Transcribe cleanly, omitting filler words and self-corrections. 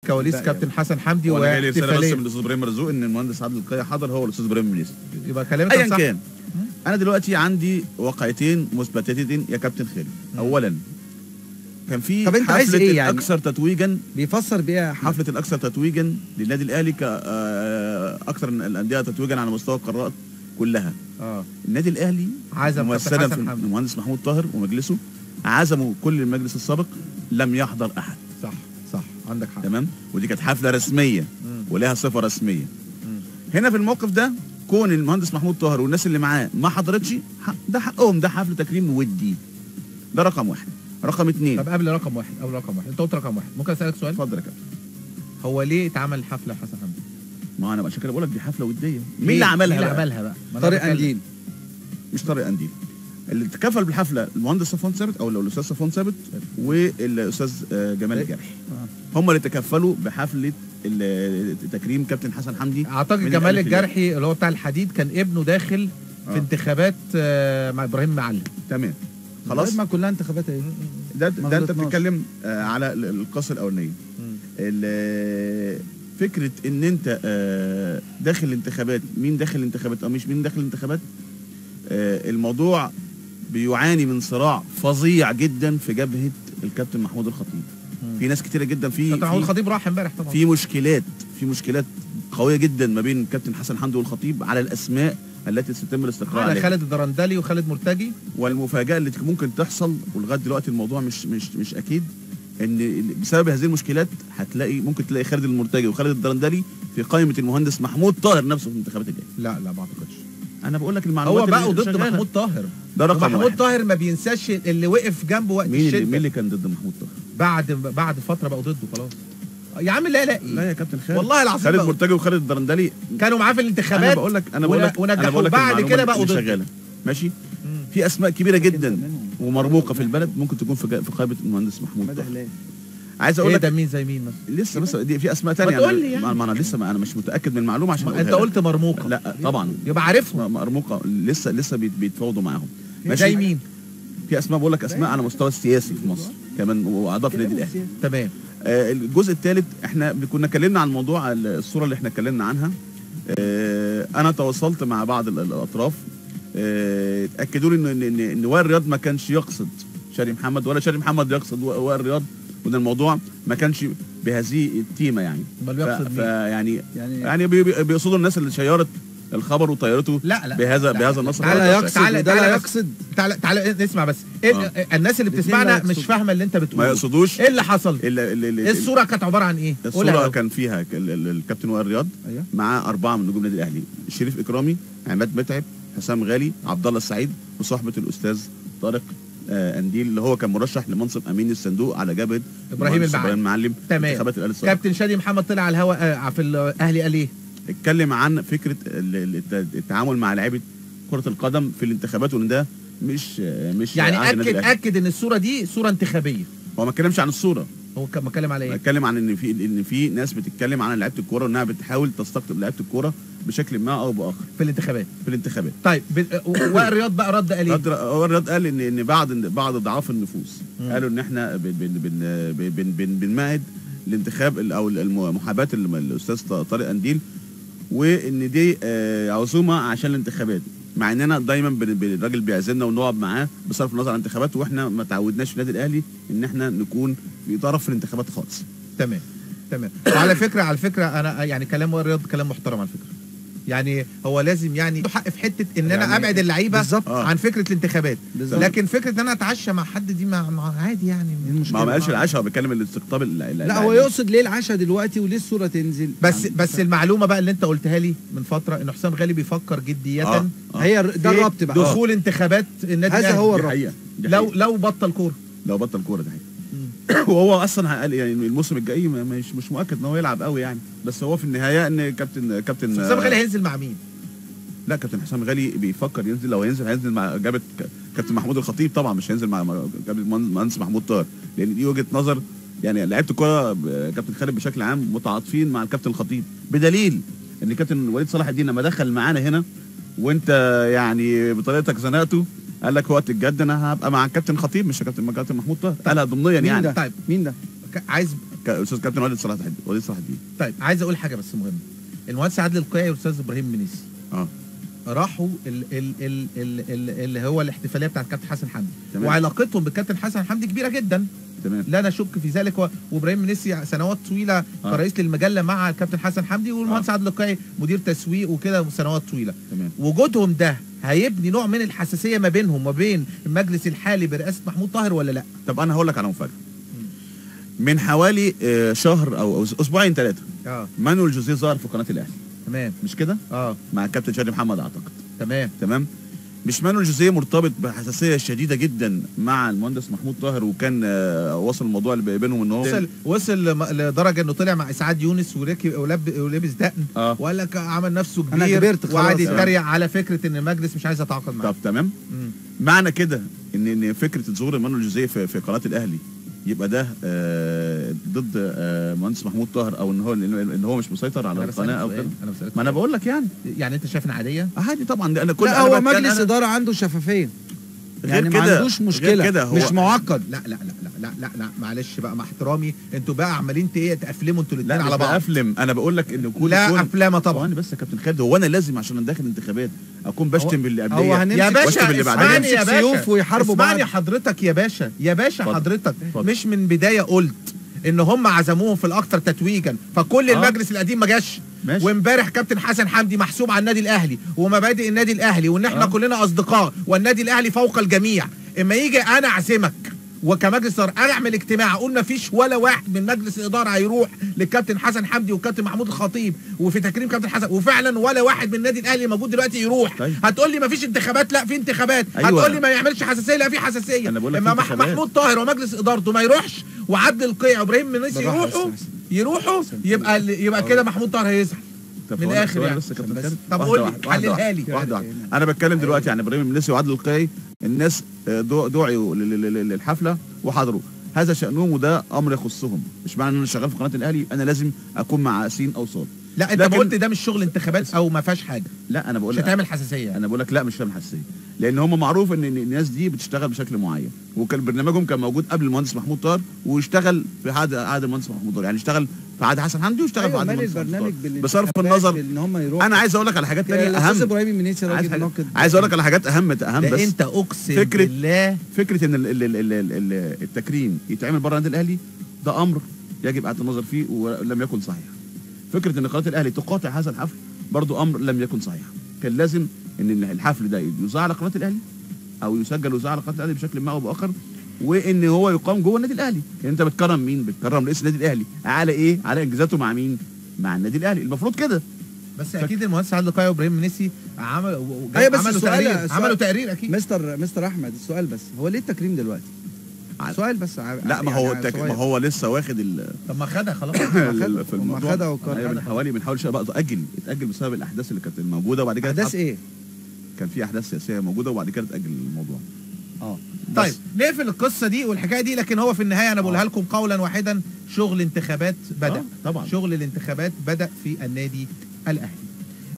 كواليس كابتن حسن حمدي. وانا جاي لي رسالة بس من الاستاذ ابراهيم مرزوق ان المهندس عادل القيعي حضر هو والاستاذ ابراهيم منيس. يبقى كلامك صح. ايا كان، انا دلوقتي عندي واقعتين مثبتتين يا كابتن خالد. اولا كان في حفلة إيه يعني؟ الاكثر تتويجا، بيفسر بيها حفلة الاكثر تتويجا للنادي الاهلي كاكثر الاندية تتويجا على مستوى القارات كلها. النادي الاهلي عزم ممثلا في المهندس محمود طاهر ومجلسه، عزموا كل المجلس السابق، لم يحضر احد. صح صح، عندك حق. تمام، ودي كانت حفلة رسمية ولها صفة رسمية. هنا في الموقف ده كون المهندس محمود طاهر والناس اللي معاه ما حضرتش، ده حقهم، ده حفل تكريم ودي. ده رقم واحد. رقم اتنين. طب قبل رقم واحد، قبل رقم واحد، انت قلت رقم واحد، ممكن اسالك سؤال؟ اتفضل يا كابتن. هو ليه اتعمل حفلة حسن حمدي؟ ما انا عشان كده بقول لك دي حفلة وديه. مين اللي عملها؟ مين اللي عملها بقى؟ طارق قنديل. مش طارق قنديل، اللي تكفل بالحفله المهندس صفوان ثابت او الاستاذ صفوان ثابت والاستاذ جمال الجرحي. هم اللي تكفلوا بحفلة تكريم كابتن حسن حمدي. اعتقد جمال الجرحي اللي هو بتاع الحديد كان ابنه داخل في انتخابات مع ابراهيم معلم. تمام خلاص، ما كلها انتخابات ايه ده انت بتتكلم على القصة الاولانية. فكرة ان انت داخل الانتخابات، مين داخل الانتخابات او مش مين داخل الانتخابات، الموضوع بيعاني من صراع فظيع جدا في جبهة الكابتن محمود الخطيب. في ناس كتيرة جدا في كابتن محمود الخطيب راح امبارح طبعا. في مشكلات قوية جدا ما بين الكابتن حسن حمدي والخطيب على الاسماء التي سيتم الاستقرار على عليها، خالد الدرندلي وخالد مرتجي. والمفاجاه اللي ممكن تحصل ولغاية دلوقتي الموضوع مش اكيد، ان بسبب هذه المشكلات هتلاقي ممكن تلاقي خالد المرتجي وخالد الدرندلي في قائمة المهندس محمود طاهر نفسه في الانتخابات الجاية. لا لا ما اعتقدش. انا بقول لك المعلومات. هو بقى ضد محمود طاهر. ده رقم محمود واحد. طاهر ما بينساش اللي وقف جنبه وقت الشدة. مين اللي كان ضد محمود طاهر؟ بعد فترة بقوا ضده خلاص. يا عم لا لا لا يا كابتن خالد، والله العظيم خالد مرتجي وخالد الدرندلي كانوا معاه في الانتخابات. انا بقول لك انا بقول لك بعد كده بقوا ضده. ماشي. في اسماء كبيرة جدا ومرموقه في البلد ممكن تكون في قائمة المهندس محمود طاهر. عايز اقول لك ده مين زي مين مثلا؟ لسه بس دي في اسماء ثانية. ما تقول لي يعني. ما انا لسه ما انا مش متاكد من المعلومة عشان انت قلت مرموقة. لا طبعا يبقى عارفهم. مرموقة لسه بيتفاوضوا معاهم. ماشي زي مين؟ في اسماء، بقول لك اسماء على مستوى السياسي في مصر كمان واعضاء في النادي الاهلي. تمام. الجزء الثالث احنا كنا اتكلمنا عن موضوع الصورة اللي احنا اتكلمنا عنها. انا تواصلت مع بعض الاطراف، اتاكدوا لي ان وائل رياض ما كانش يقصد شادي محمد ولا شادي محمد يقصد وائل رياض، وان الموضوع ما كانش بهذه التيمه يعني. امال بيقصد مين؟ يعني بيقصدوا الناس اللي شيرت الخبر وطيرته. لا لا بهذا بهذا النص. تعالى تعالى يقصد. تعالى تعالى نسمع بس. إيه الناس اللي بتسمعنا مش فاهمه اللي انت بتقوله. ما يقصدوش. ايه اللي حصل؟ الصورة كانت عبارة عن ايه؟ الصورة كان فيها الكابتن وائل رياض مع 4 من نجوم النادي الاهلي، شريف اكرامي، عماد متعب، حسام غالي، عبد الله السعيد، وصحبه الاستاذ طارق قنديل اللي هو كان مرشح لمنصب امين الصندوق على جبهة ابراهيم المعلم. تمام. كابتن شادي محمد طلع على الهواء في الاهلي قال ايه؟ اتكلم عن فكرة التعامل مع لعيبة كره القدم في الانتخابات، وان ده مش يعني اكد ان الصورة دي صوره انتخابية. هو ما اتكلمش عن الصورة، هو كان اتكلم على ايه؟ اتكلم عن ان في ناس بتتكلم عن لعيبة الكورة وانها بتحاول تستقطب لعيبة الكورة بشكل ما او باخر في الانتخابات. في الانتخابات. طيب وائل رياض بقى رد قال ايه؟ وائل رياض قال ان بعض ضعاف النفوس قالوا ان احنا بنمهد الانتخاب او المحاباه الاستاذ طارق قنديل، وان دي عزومة عشان الانتخابات، مع اننا دايما الراجل بيعزمنا ونقعد معاه بصرف النظر عن الانتخابات، واحنا ما تعودناش في النادي الاهلي ان احنا نكون في طرف في الانتخابات خالص. تمام تمام. وعلى فكرة، على فكرة انا يعني كلام وائل رياض كلام محترم على فكرة. يعني هو لازم يعني حق في حتة ان انا ابعد اللعيبة عن فكرة الانتخابات، لكن فكرة ان انا اتعشى مع حد دي مع عادي يعني. ما قالش العشاء، هو بيتكلم الاستقطاب. لا هو يقصد ليه العشاء دلوقتي وليه الصورة تنزل. بس يعني بس المعلومة بقى اللي انت قلتها لي من فترة ان حسام غالي بيفكر جديا هي ده الربط بقى، دخول انتخابات النادي هذا هو الربط. لو بطل كورة، لو بطل كورة ده حقيقة. وهو اصلا يعني الموسم الجاي مش مؤكد ان هو يلعب قوي يعني، بس هو في النهاية ان كابتن حسام غالي هينزل مع مين؟ لا كابتن حسام غالي بيفكر ينزل، لو هينزل هينزل مع جابت كابتن محمود الخطيب طبعا، مش هينزل مع كابتن مهندس محمود طاهر، لان دي وجهه نظر يعني لعيبة الكورة كابتن خالد بشكل عام متعاطفين مع الكابتن الخطيب، بدليل ان كابتن وليد صلاح الدين لما دخل معانا هنا وانت يعني بطريقتك زنقته، قال لك وقت الجد انا هبقى مع الكابتن خطيب مش كابتن محمود طاهر، قالها ضمنيا يعني. طيب مين ده؟ عايز الاستاذ كابتن وليد صلاح الدين. طيب عايز اقول حاجة بس مهمة. المهندس عادل القيعي والاستاذ ابراهيم منيسي راحوا اللي هو الاحتفالية بتاعت كابتن حسن حمدي، وعلاقتهم بالكابتن حسن حمدي كبيرة جدا. تمام. لا نشك في ذلك. وابراهيم منيسي سنوات طويلة كرئيس للمجله مع الكابتن حسن حمدي، والمهندس عادل القيعي مدير تسويق وكده سنوات طويلة. تمام. وجودهم ده هيبني نوع من الحساسية ما بينهم وما بين المجلس الحالي برئاسة محمود طاهر ولا لا؟ طب انا هقول لك على مفاجاة. من حوالي شهر او اسبوعين ثلاثة مانويل جوزيه ظهر في قناة الاهلي. تمام. مش كده؟ مع الكابتن شادي محمد اعتقد. تمام. تمام. مش مانويل جوزيه مرتبط بحساسيه شديدة جدا مع المهندس محمود طاهر، وكان وصل الموضوع اللي بينهم ان هو وصل لدرجة انه طلع مع اسعاد يونس وركب ولبس دقن وقال لك عمل نفسه كبير، انا كبرت خلاص، وقعد يتريق على فكرة ان المجلس مش عايز يتعاقد معاه. طب تمام. معنى كده ان فكرة ظهور مانويل جوزيه في قناة الاهلي يبقى ده ضد مهندس محمود طاهر، او ان هو مش مسيطر على القناة او كده. ما انا بقول لك يعني انت شايف ان عادية؟ عادي طبعا. انا كل لا، هو مجلس ادارة عنده شفافية، يعني ما عندوش مشكلة، كده مش معقد. لا لا لا لا لا لا معلش بقى، مع احترامي، انتوا بقى عمالين تقفلموا انتوا الاثنين على بعض. لا افلم، انا بقول لك ان كل لا افلامه طبعا. بس يا كابتن خالد، هو انا لازم عشان انا داخل انتخابات اكون بشتم باللي قبليه يا باشا؟ اسمعني يا باشا، اسمعني حضرتك يا باشا، يا باشا حضرتك مش من بداية قلت ان هم عزموهم في الاكثر تتويجا، فكل المجلس القديم ما جاش. وامبارح كابتن حسن حمدي محسوب على النادي الاهلي ومبادئ النادي الاهلي، وان احنا كلنا اصدقاء والنادي الاهلي فوق الجميع. اما يجي انا اعزمك وكمجلس ادارة انا اعمل اجتماع اقول ما فيش ولا واحد من مجلس الادارة هيروح للكابتن حسن حمدي والكابتن محمود الخطيب وفي تكريم كابتن حسن، وفعلا ولا واحد من النادي الاهلي موجود دلوقتي يروح. طيب. هتقول لي ما فيش انتخابات؟ لا في انتخابات. أيوة. هتقول لي ما يعملش حساسية؟ لا في حساسية. اما محمود طاهر ومجلس ادارته ما يروحش، وعادل القيعي وابراهيم منيسي يروحوا يبقى كده محمود طاهر هيزعل من الاخر يعني. طب قول لي حللها لي واحدة واحدة. انا بتكلم دلوقتي عن ابراهيم المنيسي وعادل القيعي، الناس دعوا للحفله وحضروا، هذا شأنهم وده امر يخصهم. مش معنى ان انا شغال في قناة الاهلي انا لازم اكون مع سين او صاد. لا انت قلت ده مش شغل انتخابات او ما فيهاش حاجة. لا انا بقول مش هتعمل حساسية. انا بقول لك لا مش هتعمل حساسية، لان هم معروف ان الناس دي بتشتغل بشكل معين، وكان برنامجهم كان موجود قبل المهندس محمود طاهر، واشتغل في عهد المهندس محمود طاهر، يعني اشتغل في عهد حسن حمدي واشتغل في عهد المهندس محمود طاهر. بصرف النظر ان هم يروحوا، انا عايز اقول لك على حاجات ثانية اهم. ابراهيم المنيسي راجل ناقد. عايز اقول لك على حاجات اهم بس انت اقسم بالله فكرة ان التكريم يتعمل بره النادي الاهلي ده امر يجب اعاده النظر فيه ولم يكن صحيح. فكرة ان قناة الاهلي تقاطع هذا الحفل برضو امر لم يكن صحيح. كان لازم ان الحفل ده يذاع على قناة الاهلي او يسجل ويذاع على قناة الاهلي بشكل ما او باخر، وان هو يقام جوه النادي الاهلي. يعني انت بتكرم مين؟ بتكرم رئيس النادي الاهلي على ايه؟ على انجازاته مع مين؟ مع النادي الاهلي، المفروض كده. بس اكيد المهندس عادل القيعي وابراهيم منيسي عملوا تقرير اكيد. مستر احمد، السؤال بس هو ليه التكريم دلوقتي؟ سؤال بس. لا ما هو يعني ما هو لسه واخد طب ما خدها خلاص. في الموضوع ما خدها. من حوالي شهر بقى اتأجل بسبب الاحداث اللي كانت موجودة، وبعد كده احداث ايه؟ كان في احداث سياسية موجودة وبعد كده اتأجل الموضوع. طيب نقفل القصة دي والحكاية دي، لكن هو في النهاية انا بقولها لكم قولا واحدا، شغل انتخابات بدأ. طبعا شغل الانتخابات بدأ في النادي الاهلي.